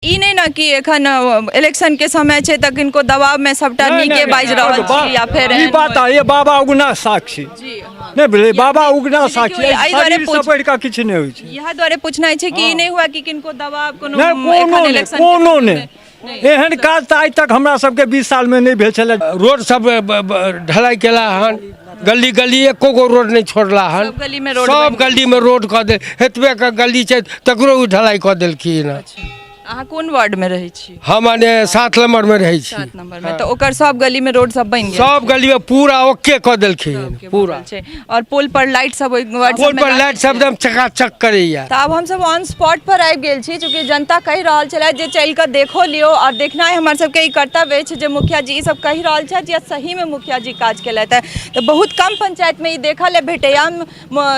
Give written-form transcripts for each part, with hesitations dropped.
ई नहि ने कि एखन इलेक्शन के समय छै तऽ किनको दबाव मे सबटा नहि, नीके नहि, बाजि नहि, रहल छी या फेर ई एहन बात होइ। ये बाबा उगना साक्षी जी, हँ। नहि बुझलियै बाबा उगना देखियौ, साक्षी एहि दुआरे शरीरसँ बढ़ि कऽ किछु नहि होइ छै। इएह दुआरे पूछनाइ छै कि ई नहि हुआ कि किनको दबाव कोनो नहि, एखन कोनो नहि, इलेक्शन के कोनो समय नहि। मे- नहि। एहन काज तऽ आइ तक हमरा सबके 20 सालमे नहि भेल छलै। रोड सब ढलाई केला हन, गली गली एको गो रोड नहि छोड़ला हन। सब गली में रोड सब बनि गेल। गली में रोड कऽ दे, एतबे के गली छै तकरो ओ ढलाई कऽ देलखिन हन। अहाँ कोन वार्ड में रहै छी? हम मने 7 नंबर में रहै छी। 7 नंबर में। तऽ ओकर सब गली में रोड सब बनि गेल? सब गली में पूरा ओके कऽ देलखिन सबके पूरा बनल छै। और पोल पर लाइट सब ओहि वार्ड पोल सब में पर लागल लाइट सब छै? एकदम चकाचक करैया। तऽ आब हमसब ऑन स्पॉट पर आबि गेल छी, चूँकि जनता कहि रहल छलै जे चलि कऽ देखो लियौ आओर देखनाइ हमर सबके ई कर्तव्य अछि जे मुखिया जी ई सब कहि रहल छथि या सहीमे मुखिया जी काज केलथि हँ। तऽ बहुत कम पंचायतमे ई देखऽ लए भेटैया। हम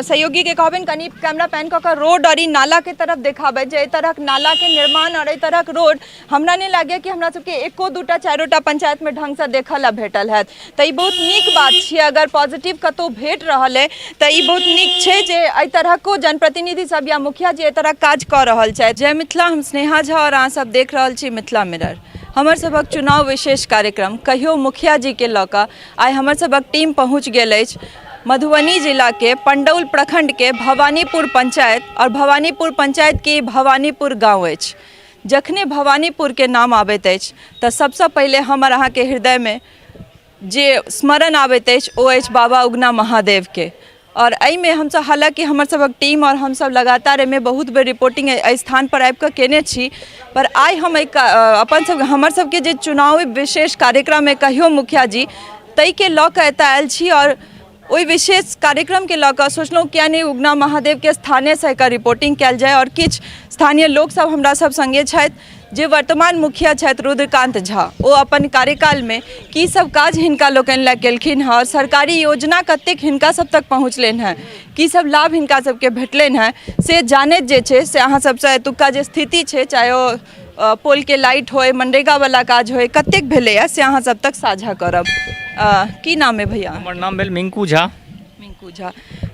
सहयोगीके कहबनि कनि कैमरा पैन कऽ कऽ रोड आओर ई नालाके तरफ देखाबथि जे एहि तरहक नालाके निर्माण आओर एहि तरहक रोड हमरा नहि लागैए कि हमरा सबके एको दूटा चारिओटा पंचायतमे ढङ्गसँ देखऽ लए भेटल हैत। तऽ ई बहुत नीक बात छियै, अगर पॉजिटिव कतहु भेट रहल अइ तऽ ई बहुत नीक छै जे एहि तरहको जनप्रतिनिधि सब या मुखिया जी एहि तरहक काज कऽ रहल छथि। जय मिथिला, हम स्नेहा झा आओर अहाँ सब देख रहल छी मिथिला मिरर। हमर सभक चुनाव विशेष कार्यक्रम कहियो मुखिया जीके लऽ कऽ आइ हमर सभक टीम पहुँच गेल अछि मधुबनी जिलाके पंडौल प्रखंडके भवानीपुर पंचायत आओर भवानीपुर पंचायतके ई भवानीपुर गाँव अछि। जखने भवानीपुरके नाम आबैत अछि तऽ सबसँ पहिले हमर अहाँके हृदयमे जे स्मरण आबैत अछि ओ अछि बाबा उगना महादेवके। आओर एहिमे हमसब हालाँकि हमर सबक टीम आओर हमसब लगातार एहिमे बहुत बेर रिपोर्टिंग एहि स्थानपर आबिकऽ केने छी, पर आइ हम एहि अपन सब हमर सबके जे चुनावी विशेष कार्यक्रम अइ कहियो मुखिया जी ताहिके लऽ कऽ एतऽ आयल छी आओर ओहि विशेष कार्यक्रमके लऽ कऽ सोचलहुँ किया नहि उगना महादेवके स्थानेसँ एकर रिपोर्टिंग कयल जाय। आओर किछु स्थानीय लोकसब हमरा सब सङ्गे छथि जे वर्तमान मुखिया छथि रुद्रकान्त झा, ओ अपन कार्यकालमे की सब काज हिनका लोकनि लए केलखिन हँ आओर सरकारी योजना कतेक हिनका सब तक पहुँचलनि हँ, की सब लाभ हिनका सबके भेटलनि हँ से जानैत जे छै से अहाँ सबसँ एतुक्का जे स्थिति छै, चाहे ओ पोलके लाइट होइ, मनरेगावला काज होइ, कतेक भेलैए से अहाँ सब तक साझा करब। की नाम अइ भैया? हमर नाम भेल मिंकू झा। मिंकू झा।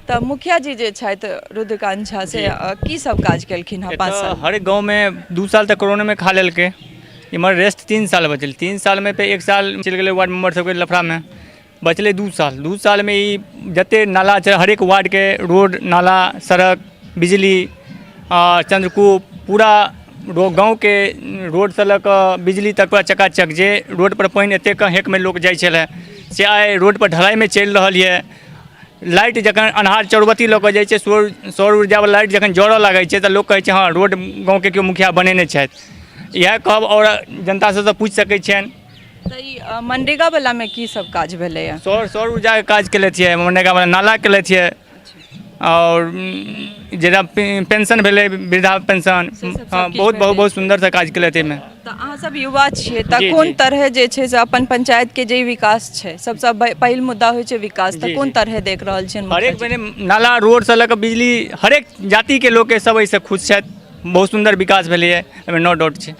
तऽ मुखिया जी जे छथि रुद्रकान्त झा से की सब काज केलखिन हँ 5 साल? हरेक गाँवमे 2 साल तऽ कोरोनामे खा लेलकै, इमहर रेस्ट 3 साल बचल, 3 सालमे तऽ 1 साल चलि गेलै वार्ड मेम्बर सबके लफड़ामे, बचलै 2 साल। 2 सालमे ई जते नाला छै हरेक वार्डके रोड नाला सड़क बिजली चंद्रकूप पूरा गाँवके रोडसँ लऽ कऽ बिजली तक पूरा चकाचक। जे रोडपर पानि एतेक हेकमे लोक जाइ छलै से आइ रोडपर ढलाइमे चलि रहल यऽ। लाइट जखन अन्हार चौरबत्ती लऽ कऽ जाइ छै, सौर ऊर्जावला लाइट जखन जरऽ लागै छै तऽ लोक कहै छै हँ रोड गाँवके केओ मुखिया बनेने छथि। इएह कहब आओर जनता सबसँ पूछि सकै छियनि। तऽ ई मनरेगावलामे की सब काज भेलैए? सौर ऊर्जाके काज केलथि यऽ, मनरेगावला नाला केलथि यऽ आओर जेना पेंशन भेलै, वृद्धा पेंशन, से सब हँ, किछु बहुत भेटै बहुत सुन्दरसँ काज केलथि एहिमे। तऽ अहाँ सब युवा छियै तऽ जी, कोन जी। तरहे जे छै से अपन पंचायतके जे विकास छै, सबसँ पहिल मुद्दा होइ छै विकास, तऽ जी, कोन जी। तरहे देख रहल छियनि हरेक मुखिया जी? मने नाला रोडसँ लऽ कऽ बिजली हरेक जातिके लोकके सब एहिसँ खुश छथि। बहुत सुन्दर विकास भेलैए, एहिमे नो डाउट छै।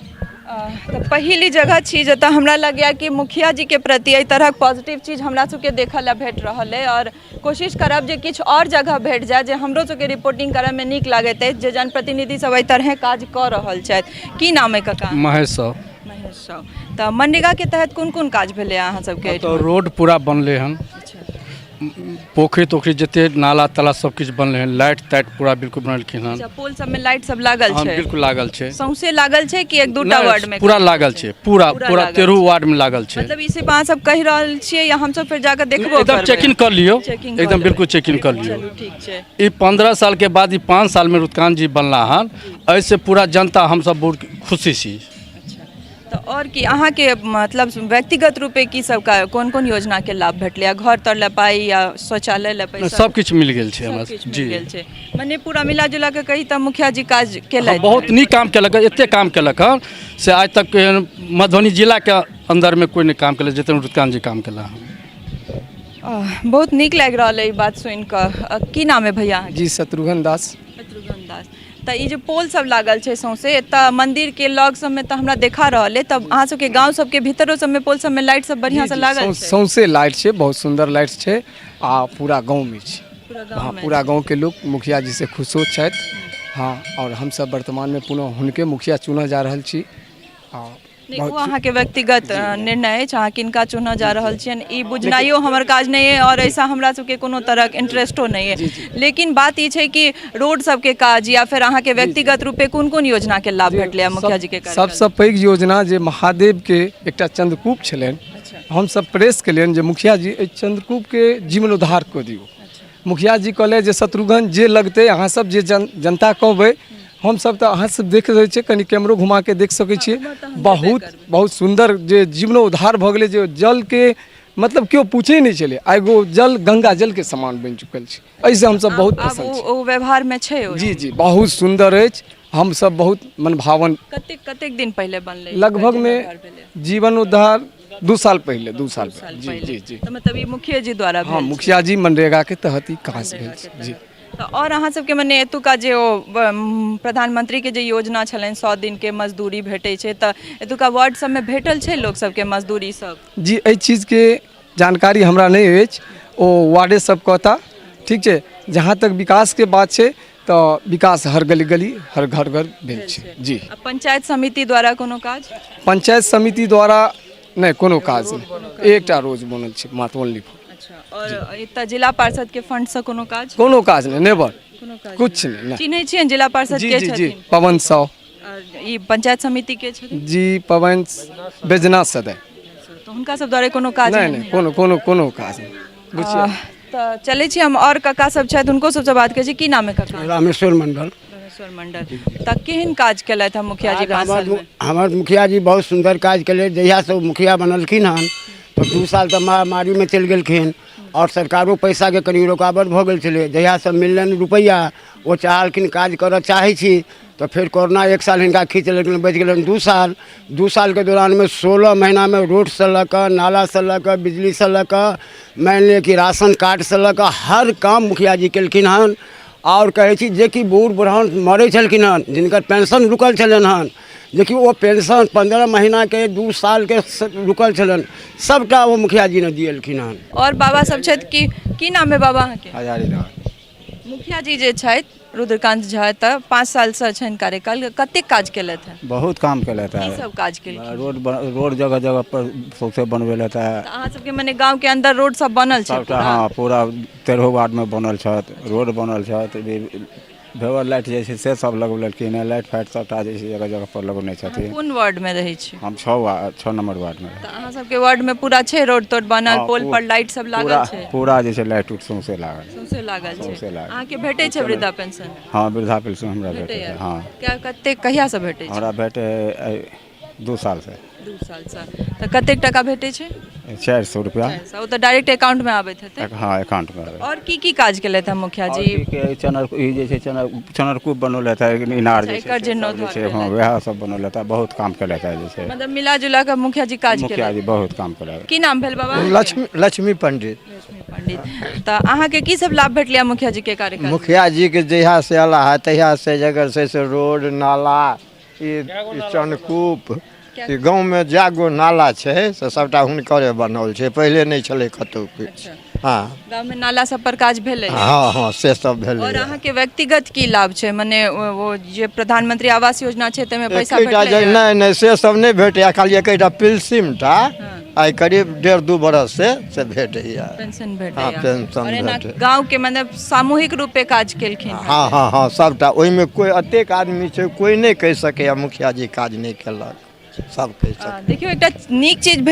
तऽ पहिल ई जगह छी जतऽ हमरा लगैए कि मुखिया जीके प्रति एहि तरहक पॉजिटिव चीज हमरा सबके देखऽ लए भेट रहल अइ आओर कोशिश करब जे किछु आओर जगह भेट जाय जे हमरो सबके रिपोर्टिंग करऽमे नीक लागैत अछि जे जनप्रतिनिधि सब एहि तरहे काज कऽ रहल छथि। की नाम अइ काका? महेश साहु। महेश साहु। तऽ मनरेगाके तहत कोन कोन काज भेलै अहाँ सबके तऽ एहिठाम? रोड पूरा बनलै हन, पोखरि तोखरि जते नाला ताला सब किछु बनलै हन, लाइट ताइट पूरा बिल्कुल बनेलखिन हन। अच्छा, पोल सबमे लाइट सब लागल हँ, छै? बिल्कुल लागल छै। सौंसे लागल छै कि एक दूटा नहि, वार्ड मे? पूरा लागल छै, पूरा, पूरा पूरा लागल 13 छै। वार्ड में लागल छै। मतलब ई सिर्फ अहाँ सब कहि रहल छियै या हमसब फेर जाकऽ देखबो एकदम करबै? चेकिंग कर लियौ, चेकिंग कऽ एकदम लेबै। बिल्कुल चेकिंग कर लियौ। चलू ठीक छै। ई 15 साल के बाद ई 5 साल में रुद्रकांत जी बनला हन, एहिसे पूरा जनता हमसब बहुत खुशी छी। अच्छा, तऽ आओर की अहाँके मतलब व्यक्तिगत रूपे की सब कोन कोन योजनाके लाभ भेटलै? घर तर लए पाइ या शौचालय लए पैसा? सब किछु मिल गेल छै हमरा। सब किछु मिल जी। गेल छै। मने पूरा मिला जुला कऽ कही तऽ मुखिया जी काज केलथि। हँ, बहुत नीक काम केलक हन, एते काम केलक हन से आइ तक एहन मधुबनी जिलाके अन्दरमे कोइ नहि काम केलक जते रुद्रकांत जी काम केला हन। बहुत नीक लागि रहल अइ ई बात सुनि कऽ। की नाम अइ भैया अहाँके? जी, शत्रुघ्न दास। शत्रुघ्न दास। तऽ ई जे पोल सब लागल छै सौंसे एतऽ मंदिर के लग सबमे तऽ हमरा देखा रहल अइ, तऽ अहाँ सबके गाँव सबके भीतरो सबमे पोल सबमे लाइट सब बढ़िआँसँ लागल छै? सौंसे लाइट छै, बहुत सुन्दर लाइट छै आ पूरा गाँवमे छै। पूरा गाँवमे? हँ, पूरा गाँवके लोक मुखिया जी से खुशो छथि। हँ, आओर हमसभ वर्तमानमे पुनः हुनके मुखिया चुनऽ जा रहल छी। आ नहि, ओ अहाँके व्यक्तिगत निर्णय अछि, अहाँ किनका चुनऽ जा रहल छियनि ई बुझनाइयो हमर काज नहि अइ आओर एहिसँ हमरा सबके कोनो तरहक इंटरेस्टो नहि अइ। लेकिन बात ई छै कि रोड सबके काज या फेर अहाँके व्यक्तिगत रूपे कोन कोन योजनाके लाभ भेटलै मुखिया जी के कार्यकाल? सबसँ पैघ योजना जे महादेवके एकटा चन्द्रकूप छलनि, हमसभ प्रेस केलियनि जे मुखिया जी एहि चन्द्रकूपके जीर्णोद्धार कऽ दियौ। मुखिया जी कहलथि जे शत्रुघ्न जे लगतै अहाँ सब जे जनता कहबै, हमसब तऽ अहाँ सब देख रहल छियै, कनि कैमरो घुमाके देख सकै छियै, बहुत बहुत सुन्दर जे जीर्णोद्धार भऽ गेलै, जे जलके मतलब केओ पूछै नहि छलै, आइ ओ जल गंगा जलके समान बनि चुकल छै। एहिसँ हमसब बहुत आब प्रसन्न छी। ओ व्यवहारमे छै ओ? जी जी, बहुत सुन्दर अछि, हमसब बहुत मनभावन। कतेक कतेक दिन पहिले बनलै? लगभगमे जीर्णोद्धार 2 साल पहिले, 2 साल साल जी पहिले। जी जी। तऽ मतलब ई मुखिया जी द्वारा हँ, मुखिया जी मनरेगाके तहत ई काज भेल छै। जी। तऽ आओर अहाँ सबके मने एतुका जे ओ प्रधानमंत्रीके जे योजना छलनि 100 दिनके मजदूरी भेटै छै, तऽ एतुका वार्ड सबमे भेटल छै लोक सबके मजदूरी सब? जी, एहि चीजके जानकारी हमरा नहि अछि, ओ वार्डे सब कहता। ठीक छै, जहाँ तक विकासके बात छै तऽ विकास हर गली गली हर घर घर भेल छै। जी। आ पंचायत समिति द्वारा कोनो काज? पंचायत समिति द्वारा नहि, कोनो काज नहि, एकटा रोज बनल छै मात्र, ओनली। अच्छा, और एतऽ जिला पार्षद के फंड से कोनो काज? कोनो काज नहि, नेवर, कोनो काज। कुछ नहि। चिन्है छियनि जिला पार्षद जी के जी जी छथिन? पवन साव। और ई पंचायत समिति के छथिन? जी, पवन बैजनाथ सदय। तऽ हुनका सब द्वारा कोनो काज? नहि नहि, कोनो कोनो कोनो काज नहि बुझियै। तऽ चलै छी हम, आओर काका सब छथि, हुनको सबसँ बात करै छी। की नाम है काका? रामेश्वर मंडल। रामेश्वर मंडल। तऽ केहन काज केलथि हम मुखिया जी 5 साल में? हमर मुखिया जी बहुत सुन्दर काज केलथि। जहियासँ ओ मुखिया बनलखिन हन तऽ 2 साल तऽ महामारीमे चलि गेलखिन आओर सरकारो पैसाके कनि रुकावट भऽ गेल छलै। जहियासँ मिललनि रुपैआ ओ चाहलखिन काज करऽ चाहै छी, तऽ फेर कोरोना 1 साल हिनका खींच लेलखिन, बचि गेलनि 2 साल। 2 सालके दौरानमे 16 महीनामे रोडसँ लऽ कऽ नालासँ लऽ कऽ बिजलीसँ लऽ कऽ मानि लिअ कि राशन कार्डसँ लऽ कऽ हर काम मुखिया जी केलखिन हन। आओर कहै छी जेकि बूढ़ बुढ़ान मरै छलखिन हन, जिनकर पेंशन रुकल छलनि हन, जेकि ओ पेंशन 15 महीनाके 2 सालके रुकल छलनि, सबटा ओ मुखिया जी ने दिएलखिन हन। आओर बाबा सब छथि, की की नाम है बाबा अहाँके? हजारी लाल। मुखिया जी जे छथि रुद्रकांत झा, तऽ 5 सालसँ छनि कार्यकाल, कतेक काज केलथि हन? बहुत काम केलथि की है। सब काज केलखिन? रोड जगह जगह पर सौंसे बनबेलथि है। तऽ अहाँ सबके मने गाँव के अंदर रोड सब बनल छै? सबटा, हँ, पूरा 13 वार्डमे बनल छथि, रोड बनल छथि, भेवर लाइट जे छै से सब लगबेलखिन हँ, लाइट फाइट सबटा जे छै जगह जगह पर लगौने छथिन। कोन वार्ड में रहै छी? हम 6 नंबर वार्ड में। तऽ अहाँ सबके वार्ड में पूरा छै रोड तोड बनल? हँ, पोल पर लाइट सब लागल पूरा छै? पूरा जे छै लाइट उट सौंसे लागल, सौंसे लागल छै। सौंसे लागल। अहाँके भेटै छै वृद्धा पेंशन? हँ, वृद्धा पेंशन हमरा भेटै भेटैया? है। हँ। कतेक कहियासँ भेटै छै? हमरा भेटै है 2 सालसँ। 2 सालसँ। तऽ कतेक टाका भेटै छै? 400 रुपया। 400, ओ तऽ डायरेक्ट अकाउंट में आबैत हेतै? हँ, अकाउंट में आबै। और की की काज केलथि हन मुखिया जी? और की के चनर, ई जे छै चनरकूप बनौलथि है, इनार जे एकर छै, जीर्णोद्धार से सब जे छै, हँ, केलथि। वएह सब बनौलथि है, बहुत काम केलथि है जे छै। मतलब मिला जुला कऽ मुखिया जी काज मुखिया जी केलथि। बहुत काम केलथि। की नाम भेल बाबा? लक्ष्मी पंडित। लक्ष्मी पंडित। तऽ अहाँके की सब लाभ भेटलै मुखिया जी के कार्यकाल में? मुखिया जी के जहिया से अला है तहिया से जगह से रोड नाला ई चनकूप ई गाँव में जागो नाला छै से सबटा हुनकरे बनल छै, पहिले नहि छलै कतौ किछु। हँ, गाँव में नाला सब पर काज भेलै? हँ हँ, से सब भेलै। और अहाँके व्यक्तिगत की लाभ छै? मने ओ जे प्रधानमंत्री आवास योजना छै ताहिमे पैसा एकेटा भेटलै? जे नहि नहि, से सब नहि भेटैया, खाली एकेटा पिलसिम टा आइ करीब 1.5-2 बरस से भेटैया। पेंशन हँ, भेटैया? पेंशन और एना भेटैया। गाँव के मतलब सामूहिक रूपे काज केलखिन? हँ हँ हँ, सबटा ओहिमे कोइ एतेक आदमी छै, कोइ नहि कहि सकैया मुखिया जी काज नहि केलक, सब कहि सकैया। देखियौ, एकटा नीक चीज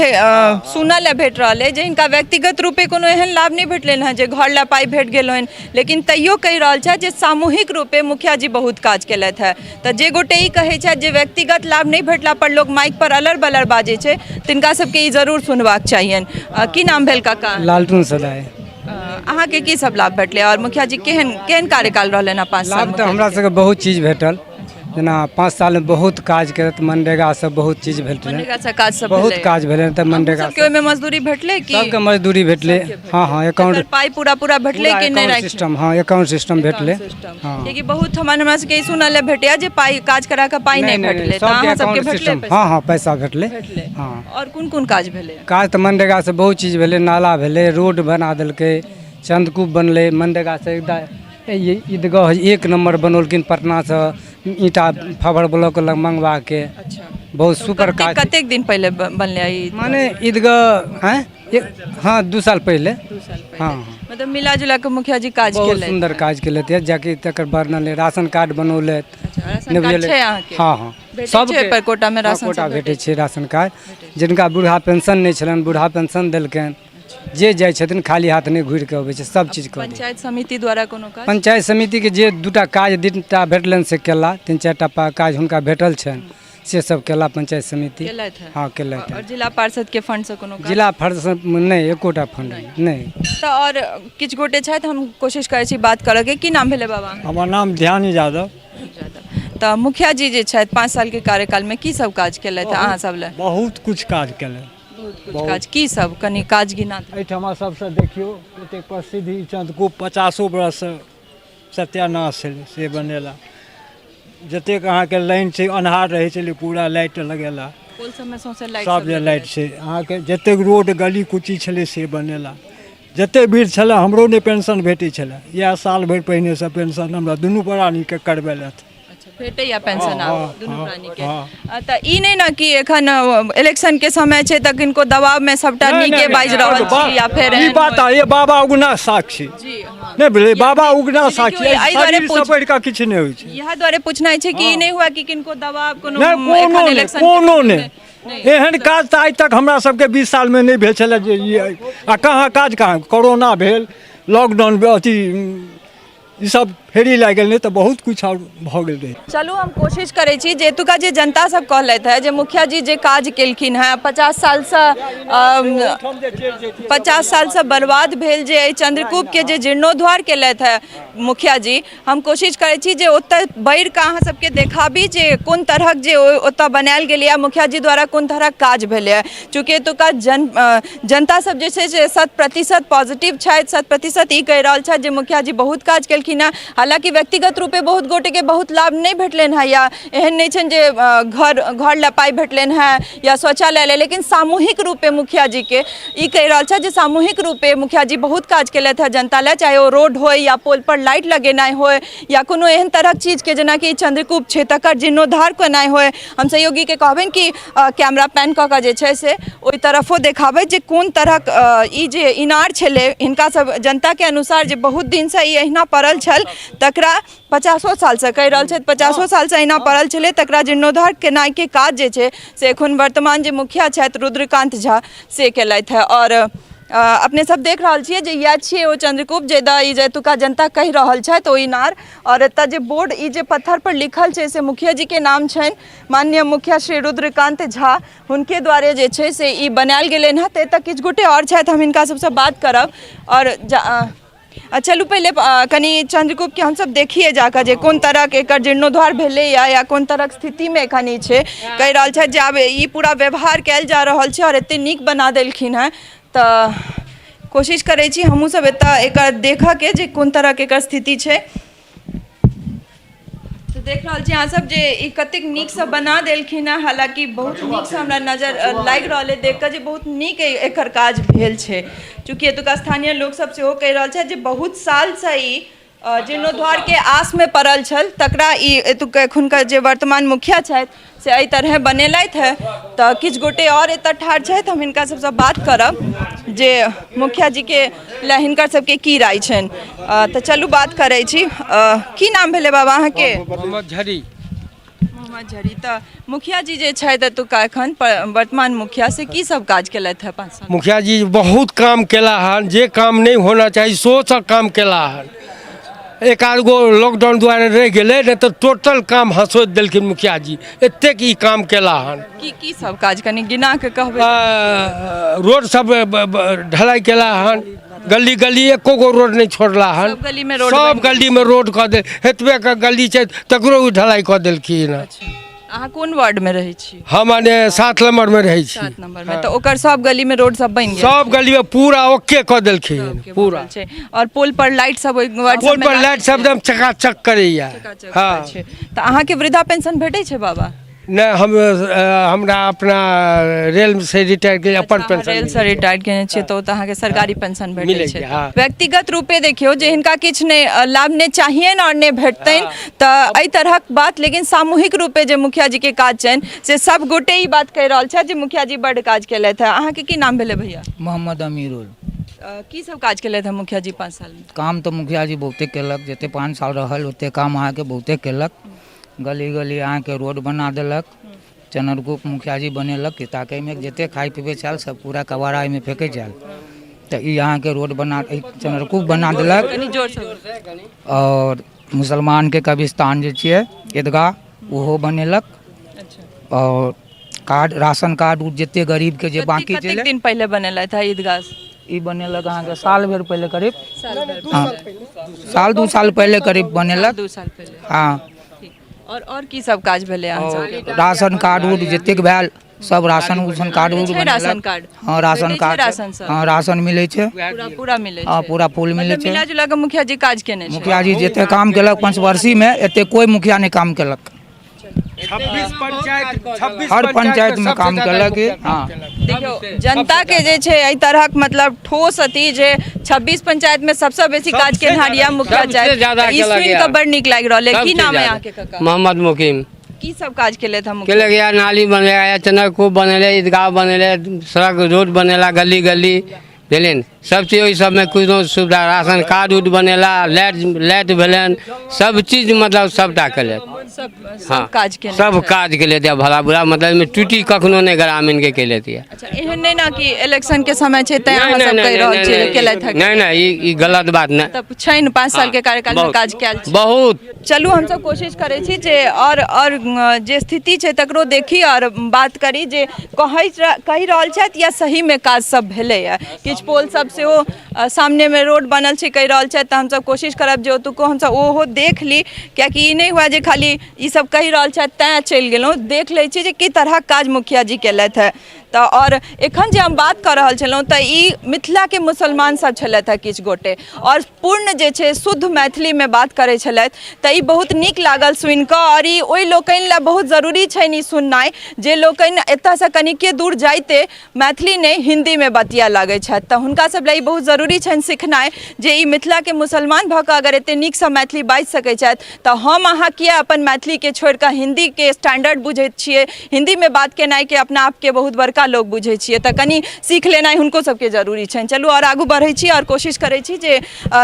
सुनऽ लए भेट रहल अइ जे हिनका व्यक्तिगत रूपे कोनो एहन लाभ नहि भेटलनि हँ जे घर लए पाइ भेट गेल होइन, लेकिन तैयो कहि रहल छथि जे सामूहिक रूपे मुखिया जी बहुत काज केलथि हँ। तऽ जे गोटे ई कहै छथि जे व्यक्तिगत लाभ नहि भेटला पर लोक माइक पर अलर बलर बाजै छै, तिनका सबके ई जरूर सुनबाक चाहियनि। की नाम भेल काका? लालटून सदाय। अहाँके की सब लाभ भेटलै और मुखिया जी केहन केहन कार्यकाल रहलनि हँ 5 साल? लाभ तऽ हमरा सबके बहुत चीज भेटल, जेना 5 सालमे बहुत काज केलथि, मनरेगा सब बहुत चीज भेटलै। मनरेगा से काज सब बहुत भेलै? काज भेलै। तऽ मनरेगा सबके ओहिमे मजदूरी भेटलै कि? सबके मजदूरी भेटलै, हँ हँ, अकाउंट एकर पाइ पूरा पूरा भेटलै कि नहि? अकाउंट सिस्टम, हँ, अकाउंट सिस्टम भेटलै। हँ, कियाकि बहुत हमरा सबके ई सुनऽ लए भेटैया जे पाइ काज करा कऽ पाइ नहि भेटलै, तऽ सबके अहाँ सबके अकाउंट भेटलै सिस्टम पैसा? हँ हँ, पैसा भेटलै। भेटलै। हँ। और कोन कोन काज भेलै? काज तऽ मनरेगा से बहुत चीज भेलै, नाला भेलै, रोड बना देलकै, चंद्रकूप बनलै मनरेगा से, एकटा ई ईदगाह एक नम्बर बनौलखिन पटनासँ ईंटा फावर ब्लॉक लग मंगवाके। बहुत सुपर काज। कतेक दिन पहिले बनलै ई? माने ईदगाह आँय हँ, 2 साल पहिले। 2 साल पहिले। हँ। मतलब मिला जुला के मुखिया जी काज बहुत केलथि। सुन्दर काज केलथि, जाकि तकर वर्णन नहि। राशन कार्ड बनौलथि। अच्छा, राशन नहि कार्ड बुझलियै? छै अहाँके? हँ। भेटै छै सबके एहिपर कोटामे? हँ, राशन कोटा सब भेटै छै राशन कार्ड। जिनका बूढ़ा पेंशन नहि छलनि, बूढ़ा पेंशन देलकनि। जे जाइ छथिन खाली हाथ नहि घुरि कऽ अबै छै, सब चीज कऽ दै। पंचायत समिति द्वारा कोनो काज? पंचायत समितिके जे 2टा काज 3टा भेटलनि से केला। 3-4टा काज हुनका भेटल छनि, से सब केला पंचायत समिति। केलथि हँ? हँ, केलथि। आओर जिला पार्षद के फंड से कोनो काज? जिला फंडसँ नहि, एकोटा फंड नहि। तऽ आओर किछु गोटे छथि, हम कोशिश करै छी बात करऽके। की नाम भेलै बाबा? हमर नाम ध्यान यादव। तऽ मुखिया जी जे छथि, 5 सालके कार्यकालमे की सब काज केलथि अहाँ सब लए? बहुत कुछ काज केलनि। बहुत कुछ काज, की सब? कनि काज गिना दियौ। एहिठमा सबसँ देखियौ कतेक प्रसिद्ध ई चंद्रकूप, 50 बरस सत्यानाश छलै से बनेला। जतेक अहाँके लाइन छै, अन्हार रहै छलै पूरा, लाइट लगेला। पोल सबमे सौंसे लाइट? सब जे लाइट छै अहाँके। जतेक रोड गली कुची छलै से बनेला। जतेक भीड़ छलै, हमरो नहि पेंशन भेटै छलै, इएह साल भरि पहिनेसँ पेंशन हमरा दुनू प्राणीके करबेलथि। अच्छा, भेटैया पेंशन आब? हँ। दुनू हँ। प्राणीके? हँ। तऽ ई नहि ने कि एखन इलेक्शन के समय छै तऽ किनको दबावमे सबटा नहि, नीके नहि, बाजि रहल छी या फेर ई एहन बात होइ? ये बाबा उगना साक्षी। जी हँ। नहि भेलै, बाबा उगना देखियौ, साक्षी। एहि दुआरे शरीरसँ बढ़ि कऽ किछु नहि होइ छै। इएह दुआरे पूछनाइ छै कि ई नहि हुआ कि किनको दबाव कोनो नहि, कोनो एखन नहि। इलेक्शन के कोनो समयमे? नहि। एहन काज तऽ आइ तक हमरा सबके 20 सालमे नहि भेल छलै जे ई आ कहाँ काज कहाँ। कोरोना भेल, लॉकडाउन, अथी ई सब फेरी लागि गेल, नहि तऽ बहुत किछु आओर भऽ गेल रहै। चलू, हम कोशिश करै छी जे एतुका जे जनता सब कहलथि है जे मुखिया जी जे काज केलखिन हेँ, 50 सालसँ बर्बाद भेल जे एहि चंद्रकूपके जे जीर्णोद्धार केलथि है मुखिया जी, हम कोशिश करै छी जे ओतय बढ़ि कऽ अहाँ सबके देखाबी जे कोन तरहक जे ओतय बनायल गेलैए, मुखिया जी द्वारा कोन तरहक काज भेलैए। चूँकि एतुका जनता सब जे छै से 100% पॉजिटिव छथि, 100% ई कहि रहल छथि जे मुखिया जी बहुत काज केलखिन हेँ। हालाँकि व्यक्तिगत रूपे बहुत गोटेके बहुत लाभ नहि भेटलनि हेँ, या एहन नहि छनि जे घर घर लए पाइ भेटलनि हेँ या शौचालय लए, लेकिन सामूहिक रूपे मुखिया जीके ई कहि रहल छथि जे सामूहिक रूपे मुखिया जी बहुत काज केलथि हेँ जनता लए, चाहे ओ रोड होय या पोल पर लाइट लगेनाइ होय या कोनो एहन तरहक चीजके जेनाकि चंद्रकूप छै तकर जीर्णोद्धार केनाइ होय। हम सहयोगीके कहबनि कि कैमरा पैन कऽ कऽ जे छै से ओहि तरफो देखाबै जे कोन तरहक ई जे इनार छलै, हिनका सब जनताके अनुसार जे बहुत दिनसँ ई अहिना पड़ल छल, तकरा 50 सालसँ कहि रहल छथि, 50 सालसँ अहिना पड़ल छलै, तकरा जीर्णोद्धार केनाइके काज जे छै से एखन वर्तमान जे मुखिया छथि रुद्रकान्त झा से केलथि हेँ। आओर अपने सब देख रहल छियै जे इएह छियै ओ चंद्रकूप जे दऽ ई जे एतुका जनता कहि रहल छथि ओ इनार। आओर एतऽ जे बोर्ड ई जे पत्थर पर लिखल छै से मुखिया जी के नाम छनि, माननीय मुखिया श्री रुद्रकान्त झा, हुनके द्वारे जे छै से ई बनायल गेलनि हँ। तऽ एतऽ किछु गोटे आओर छथि, हम हिनका सबसँ बात करब। आओर चलू, पहिले कनि चंद्रकूपके हमसब देखिए जाकऽ जे कोन तरहक एकर जीर्णोद्धार भेलैया या कोन तरहक स्थितिमे एखन ई छै। कहि रहल छथि जे आब ई पूरा व्यवहार कयल जा रहल छै आओर एते नीक बना देलखिन हेँ। तऽ कोशिश करै छी हमहूँ सब एतऽ एकर देखऽके जे कोन तरहक एकर स्थिति छै। तऽ देख रहल छी अहाँ सब जे ई कतेक नीकसँ बना देलखिन हेँ। हालाँकि बहुत नीकसँ हमरा नजर लागि रहल अइ देख कऽ जे बहुत नीक एकर काज भेल छै। चूँकि एतुका स्थानीय लोकसभ सेहो कहि रहल छथि जे बहुत सालसँ ई जीर्णोद्धारके आसमे पड़ल छल, तकरा ई एतुका एखुनका जे वर्तमान मुखिया छथि से एहि तरहे बनेलथि हेँ। तऽ किछु गोटे आओर एतऽ ठाढ़ छथि, हम हिनका सबसँ बात करब जे मुखिया जीके लए हिनकर सबके की राय छनि। तऽ चलू, बात करै छी। की नाम भेलै बाबा अहाँके? मोहम्मद झरी। मोहम्मद झरी। तऽ मुखिया जी जे छथि एतुका एखन वर्तमान मुखिया, से की सब काज केलथि हेँ 5 साल? मुखिया जी बहुत काम केला हन। जे काम नहि होना चाही सो सब काम केला हन। एक आध गो लॉकडाउन दुआरे रहि गेलै, नहि तऽ टोटल काम हँसोति देलखिन मुखिया जी, एतेक ई काम केला हन। की की सब काज, कनि गिना के कहबै? रोड सब ढलाई केला हन। गली गली एको गो रोड नहि छोड़ला हन। सब गली में रोड सब बनि गेल। गली में रोड कऽ दे, एतबे के गली छै तकरो ओ ढलाई कऽ देलखिन हन। अहाँ कोन वार्ड में रहै छी? हम माने 7 नंबर में रहै छी। 7 नंबर में। तऽ ओकर सब गली में रोड सब बनि गेल? सब गली में पूरा ओके कऽ देलखिन पूरा। छै और पोल पर लाइट सब ओहि वार्ड पोल सबमे पर लागल लाइट सब छै? एकदम चकाचक करैया। चकाचक हँ। छै। तऽ अहाँके वृद्धा पेंशन भेटै छै बाबा? नहि, हम हमरा अपना रेलसँ रिटायर के अपन अहाँ पेंशन रेलसँ रिटायर्ड केने छियै तऽ ओ तऽ अहाँके सरकारी पेंशन भेटै मिलै छै। छै, हँ। व्यक्तिगत रूपे देखियौ जे हिनका किछु नहि लाभ नहि चाहियनि आओर नहि भेटतनि तऽ एहि तरहक बात, लेकिन सामूहिक रूपे जे मुखिया जीके काज छनि से सब गोटे ई बात कहि रहल छथि जे मुखिया जी बड्ड काज केलथि हेँ। अहाँके की नाम भेलै भैया? मोहम्मद अमीरुल। की सब काज केलथि हेँ मुखिया जी 5 सालमे? काम तऽ मुखिया जी बहुते केलक, जते 5 साल रहल ओते काम अहाँके बहुते केलक। गली गली अहाँके रोड बना देलक, चनरगुप मुखिया जी बनेलक कि ताकैमे जते खाइ पिबै छल सब पूरा कबाड़ा एहिमे फेकै छल, तऽ ई अहाँके रोड बना चनरकूप बना देलक। कनि जोरसँ। आओर मुसलमानके कब्रिस्तान जे छियै ईदगाह ओहो बनेलक। आओर कार्ड, राशन कार्ड ओ जते गरीबके जे बाँकी कतेक छलै। दिन पहिले बनेलथि है ईदगाह? ई बनेलक अहाँके साल भरि पहिले करीब, हँ, साल 2 साल पहिले करीब बनेलक। 2 साल पहिले। हँ। और की सब काज भेलै अहाँ सबके? राशन कार्ड उड जतेक भेल सब राशन उसन कार्ड उड छै बनेलक। Ration card? हँ, राशन भेटै छै कार्ड राशन सब? हँ, राशन मिलै छै। पूरा पूरा मिलै हँ, छै। पूरा फूल मिलै मतलब छै। मिला जुला कऽ मुखिया जी काज केने छै। मुखिया जी जते काम केलक पंचवर्षीमे एते कोइ मुखिया नहि काम केलक। 26 पंचायत, 26 हर पंचायतमे काम केलक। हँ। देखियौ जनता के जे छै एहि तरहक मतलब ठोस अथी जे 26 पंचायत में सबसँ बेसी काज केनहार या मुखिया सबसे छथि, ज्यादा तऽ ई केलक सुनि या। कऽ बड़ नीक लागि रहल है। की सबसे नाम है ज्यादा। अहाँके काका? मोहम्मद मुकीम। की सब काज केलथि हम मुखिया? केलक या नाली बनेला, या चनरकूप बनेले, ईदगाह बनेले, सड़क रोड बनेला, गली गली बुझलियै ने, सब चीज ओहि सबमे कोनो सुविधा, राशन कार्ड उड बनेला, लाइट लाइट भेलनि, सब चीज मतलब सबटा केलथि। सब हँ, काज केने सब छथि। काज केलथि या भला बुरा मतलब एहिमे टूटी कखनो नहि ग्रामीणके केलथि या। अच्छा, एहन नहि ने कि इलेक्शन के समय छै तैं नहि, अहाँ नहि, सब नहि, कहि रहल नहि, छियै जे नहि, केलथि हँ। नहि नहि, ई गलत बात नहि। तब छनि 5 साल के कार्यकाल में बहुत, काज कयल छै। बहुत। चलू हमसब कोशिश करै छी जे और जे स्थिति छै तकरो देखी और बात करी जे कहि रहल छथि या सहीमे काज सब भेलैए। किछु पोल सब सेहो सामनेमे रोड बनल छै कहि रहल छथि, तऽ हमसब कोशिश करब जे ओतुको हमसब ओहो देख ली, कियाकि ई नहि हुए जे खाली ई सब कहि रहल छथि तैँ चलि गेलहुँ। देख लै छी जे की तरहक काज मुखिया जी केलथि हँ। तऽ आओर एखन जे हम बात कऽ रहल छलहुँ तऽ ई मिथिलाके मुसलमान सब छलथि हँ किछु गोटे, आओर पूर्ण जे छै शुद्ध मैथिलीमे बात करै छलथि, तऽ ई बहुत नीक लागल सुनिकऽ। आओर ई ओहि लोकनि लए बहुत जरूरी छनि ई सुननाइ जे लोकनि एतऽसँ कनिके दूर जाइते मैथिली नहि हिन्दीमे बतिया लागै छथि, तऽ हुनका सब लए ई बहुत जरूरी छनि सिखनाइ जे ई मिथिलाके मुसलमान भऽ कऽ अगर एते नीकसँ मैथिली बाजि सकै छथि तऽ हम अहाँ किया अपन मैथिलीके छोड़िकऽ हिन्दीके स्टैंडर्ड बुझैत छियै, हिन्दीमे बात केनाइके अपना आपके बहुत बड़का लोक बुझै छियै, तऽ कनि सीख लेनाइ हुनको सबके जरूरी छनि। चलू आओर आगू बढ़ै छी आओर कोशिश करै छी जे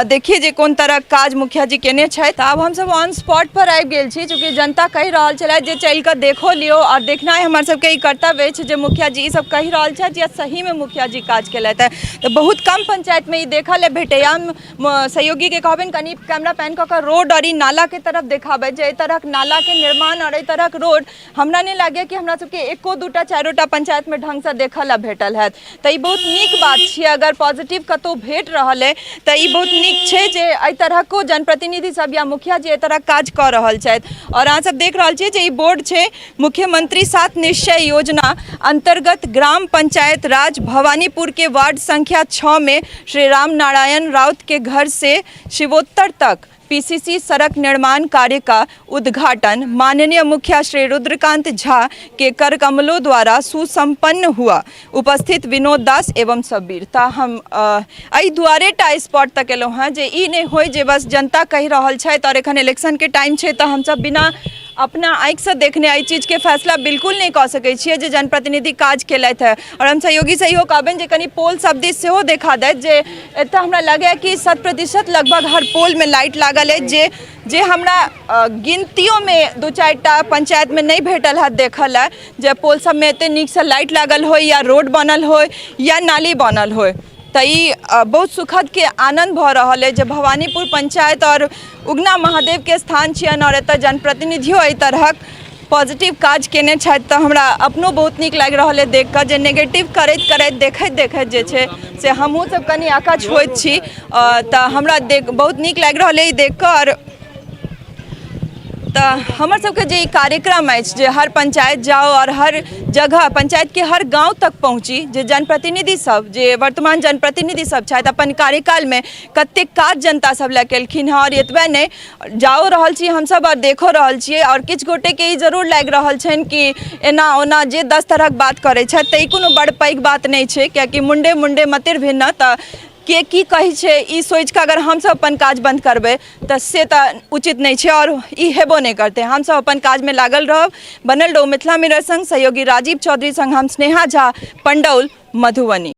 देखिए जे कोन तरहक काज मुखिया जी केने छथि। आब हमसब ऑन स्पॉट पर आबि गेल छी, चूँकि जनता कहि रहल छलथि जे चलि कऽ देखो लियौ आओर देखनाइ हमर सबके ई कर्तव्य अछि जे मुखिया जी ई सब कहि रहल छथि या सहीमे मुखिया जी काज केलथि हँ। तऽ बहुत कम पंचायतमे ई देखऽ लए भेटैए। हम सहयोगीके कहबनि कनि कैमरा पैन कऽ कऽ रोड आओर ई नालाके तरफ देखाबथि जे एहि तरहक नालाके निर्माण आओर एहि तरहक रोड हमरा नहि लागैए कि हमरा सबके एको दूटा चारिओटा पंचायतमे ढङ्गसँ देखऽ लए भेटल हैत। तऽ ई बहुत नीक बात छियै, अगर पॉजिटिव कतहु भेट रहल अइ तऽ ई बहुत नीक छै जे एहि तरहको जनप्रतिनिधि सब या मुखिया जी एहि तरहक काज कऽ रहल छथि। आओर अहाँ सब देख रहल छियै जे ई बोर्ड छै मुख्यमंत्री सात निश्चय योजना अंतर्गत ग्राम पंचायत राज भवानीपुर के वार्ड संख्या 6 में श्री राम नारायण राउत के घर से शिवोत्तर तक पीसीसी सड़क निर्माण कार्य का उद्घाटन माननीय मुखिया श्री रुद्रकांत झा के कर कमलों द्वारा सुसंपन्न हुआ। उपस्थित विनोद दास एवं शब्बीर। तऽ हम एहि दुआरे टा स्पॉट तक एलहुँ हँ जे ई नहि होइ जे बस जनता कहि रहल छथि आओर एखन इलेक्शनके टाइम छै तऽ हमसब बिना अपना आँखिसँ देखने एहि चीजके फैसला बिल्कुल नहि कऽ सकै छियै जे जनप्रतिनिधि काज केलथि हँ। आओर हम सहयोगीसँ इहो कहबनि जे कनि पोल सब दिस सेहो देखा दैत जे एतऽ हमरा लगैए कि 100% लगभग हर पोलमे लाइट लागल अछि, जे जे हमरा गिनतियोमे 2-4टा पंचायतमे नहि भेटल हँ देखऽ लए जे पोल सबमे एते नीकसँ लाइट लागल होइ या रोड बनल होइ या नाली बनल होइ। तऽ ई बहुत सुखदके आनन्द भऽ रहल अछि जे भवानीपुर पंचायत आओर उगना महादेवके स्थान छियनि आओर एतऽ जनप्रतिनिधियो एहि तरहक पॉजिटिव काज केने छथि, तऽ हमरा अपनो बहुत नीक लागि रहल अछि देख कऽ जे नेगेटिव करैत करैत देखैत देखैत जे छै से हमहूँ सब कनि अकच्छ होइत छी। तऽ हमरा देख बहुत नीक लागि रहल अछि देख कऽ। आओर तऽ हमर सबके जे ई कार्यक्रम अछि जे हर पंचायत जाउ आओर हर जगह पंचायतके हर गाँव तक पहुँची, जे जनप्रतिनिधि सब, जे वर्तमान जनप्रतिनिधि सब छथि, अपन कार्यकालमे कतेक काज जनता सब लए केलखिन हँ। आओर एतबे नहि, जाओ रहल छी हमसब आओर देखो रहल छियै, आओर किछु गोटेके ई जरूर लागि रहल छनि कि एना ओना जे 10 तरहक बात करै छथि, तऽ ई कोनो बड़ पैघ बात नहि छै, कियाकि मुण्डे मुण्डे मतिर भिन्न। तऽ के की कहै छै ई सोचिकऽ अगर हमसब अपन काज बन्द करबै तऽ से तऽ उचित नहि छै, आओर ई हेबो नहि करतै। हमसब अपन काजमे लागल रहब। बनल रहू मिथिला मिरर संग। सहयोगी राजीव चौधरी संग हम स्नेहा झा, पंडौल, मधुबनी।